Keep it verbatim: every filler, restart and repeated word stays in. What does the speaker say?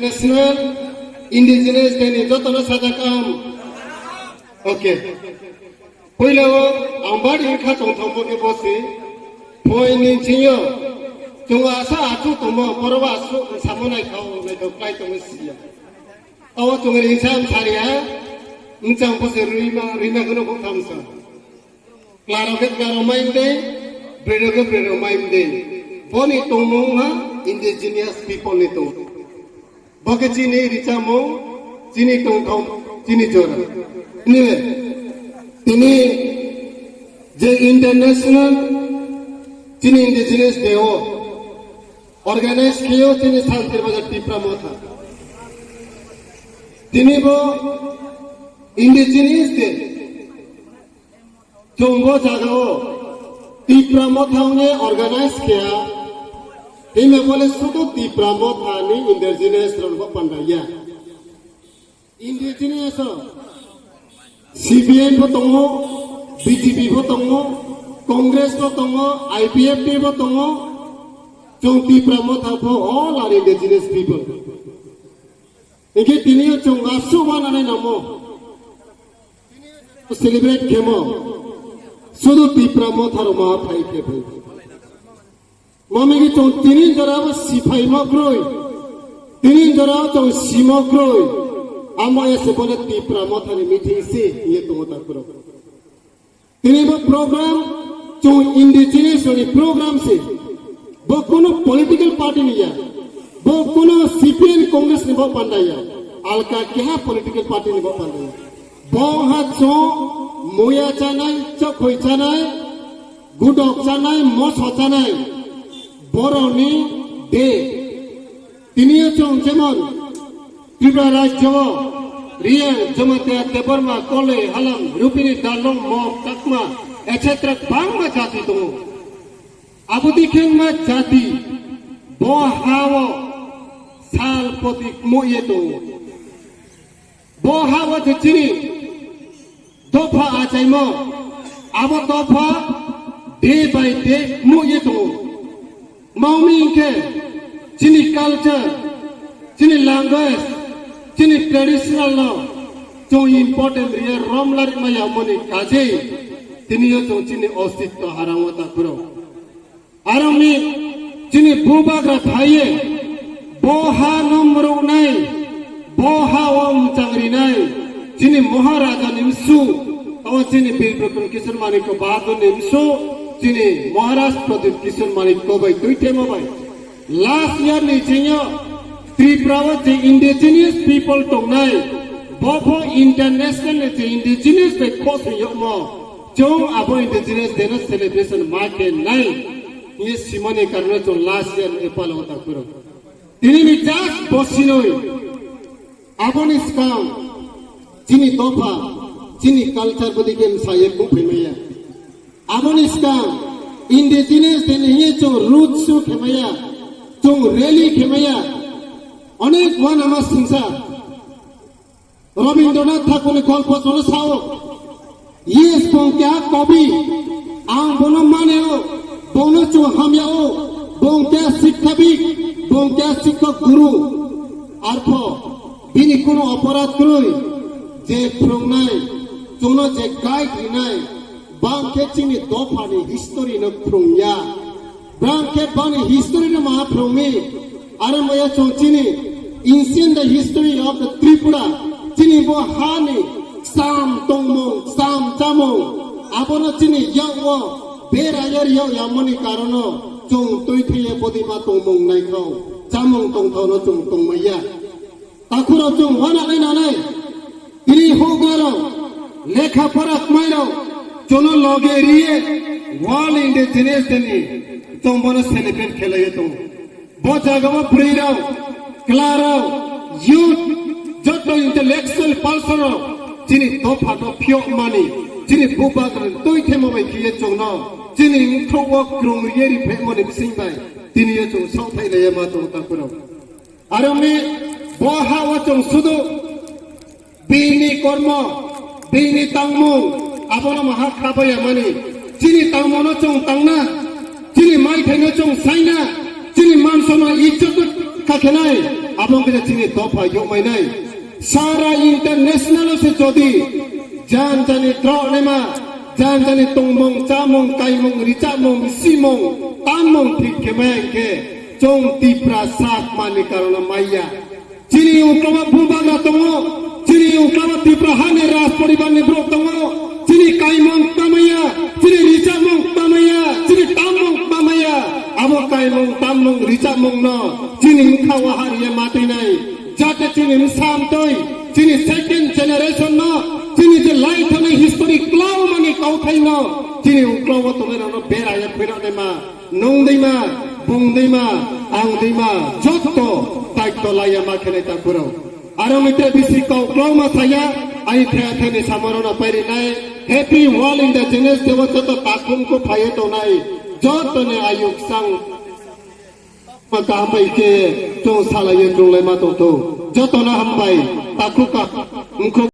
National Indigenous Day ni jotono sajak kaham. Okay. Puila o ang bari wngkha tongthokbo khe bosi. Phoi ni chingyo. Chwng asa achu tongmo, boroba asu samo naithok, naithok klai tongwi siya. Abo chwng ri sam sariya. Mchang bosi rima, rima gano kok thamsa. Klaro khe klaro mai mde, brero khe brero mai mde. Boni tongmung ha indigenous people ni tong. Bo khe chini richamung, chini tongthok, chini jora. Anyway, tini je international chini indigenous day o organize khiyo chini Santir Bazar Tipra Motha. Tini bo indigenous day. Chwng bo jagao Tipra Motha hwnwi organize kheya, himya bole sudu Tipra Motha ni indigenous rok bo pandaya. Indigenous o C P I M bo tongo, B J P bo tongo, Congress bo tongo, I P F T bo tongo, chwng Tipra Motha bo all are indigenous people. Hinkhe tini o chwng aswk wananai namo. Celebrate khemo. Sudu Tipra Motha rok ma phai khe phai. Mami ki chwng tini jora bo siphai ma kroi. Tini jora chwng simo kroi. Amo ese bole Tipra Motha ni meeting si ye tongo ta kuro. Tini bo program chwng indigenous ni program se. Bo kuno political party ni ya. Bo kuno C P I M Congress ni bo panda ya. Alka keha political party ni bo panda ya. Bo ha chwng muya chanai, chokhoi chanai, gudok chanai, moso chanai. Boroni de. Tini o chwng jemon Tripura rajyo o Reang, Jamatia, Debbarma, Koloi, Halam, Rupini, Darlong, Mok, Chakma, et cetera kwbangma jati tongo. Abo dikhe wngma jati bo ha o sal poti kmo ye tongo. Bo ha o je chini dopha achaimo, abo dopha day by day kmo ye tongo. Mao mi hinkhe chini culture, chini language, chini traditional no chwng important riya romlarima yamoni kajei tini yo chwng chini ostitto harang o ta kuro. Aroni chini bubagra thaiye, bo ha no mruknai, bo ha o mwchang rinai, chini Maharaja ni msu, o chini Bir Bikram Kishore Manikya Bahadur ni msu, chini Maharaj Pradyut Kishore Manikya bai tuitemo bai. Last year ni chingyo Tripura o je indigenous people tongnai, bo pho international ni je indigenous bai khosing yokmo, chwng abo indigenous day no celebration ma khe nai, ye simani karone chwng last year ni palo ta kuro. Tini ni just bosinoi, aboni skang, chini dopha, chini culture bodi game saye kung phaimaya. Aboni skang indigenous din hiye chwng road show khemaya, chwng rally khemaya, onek wanama singsa. Rabindranath Thakurni golpo jono sao, yes, bong kya kabi, ang bono maneo, bono chwng hamyao, bong kya sikhabik, bong kya sikhok guru, arpho bini kuno aparadh kwrwi, je phrwngnai, chwngno je guide rinai, bang khe chini dophani history no phrwngya. Bang khe bani history no ma phrwngmi. Aro maya chwng chini ancient the history of the Tripura. Chini bo hani sam tongmung, sam chamung. Abono chini yak o berayar yak yamani karono chwng twi thwiye bodi ma tongmung naikho. Chamung tongthokno chwng tongmaya. Takhurok chwng wananai nanai, tini hougarok, lekha pora khmairok, chwngno loge riye, World Indigenous Day ni chwng bono celebrate khelaiyo tongo. Bo jagao bwrwirok, chwlarok, youth, joto intellectual person rok, chini dopha no phiyokmani, chini bubagrani twi themo bai khiye chwngno, chini wngthok o kwrwng riye ri phaimani bising bai, tini yo chwng saothai laiya ma tongo takhurok. Aroni bo ha o chwng sudu bini kormo, bini tangmung, abono maha khabaya mani. Chini tangmungno chwng tangna, chini maithaino chwng saina, chini mansono ijjot Kha khenai, abo wngkha chini dopha yokmainai. Sara international o se jodi jan jani drok naima, jan jani tongmung, chamung, kaimung, richamung, simung, tammung thik khe maya hinkhe chwng Tipra sak mani karon maya. Chini uklobo bubagra tongo, chini uklobo Tipra hani raj poribar ni borok tongo, chini kaimung tamaya, chini richamung tamaya, chini tammung tamaya, abo kaimung tammung richamung no chini wngkha o hariya matwinai, jate chini bwsa amtwi, chini second generation no, chini je lai thani history klaumani kauthai no, chini uklobo tongnai rok no beraya khwina naima, nung dima, bung dima, ang dima, jotto daitto laiya ma khenai takhurok. Aro mitre bisi kok klauma saya, ai thaya thani samaro no pairinai, Happy World Indigenous Day o joto takhum ko phaiye tonai, jotto ni ayuk sang. Ma kaham bai khe chwng salaiwi rwnglaima tongthok. Jotono hambai, takhuk ka, wngkhuk.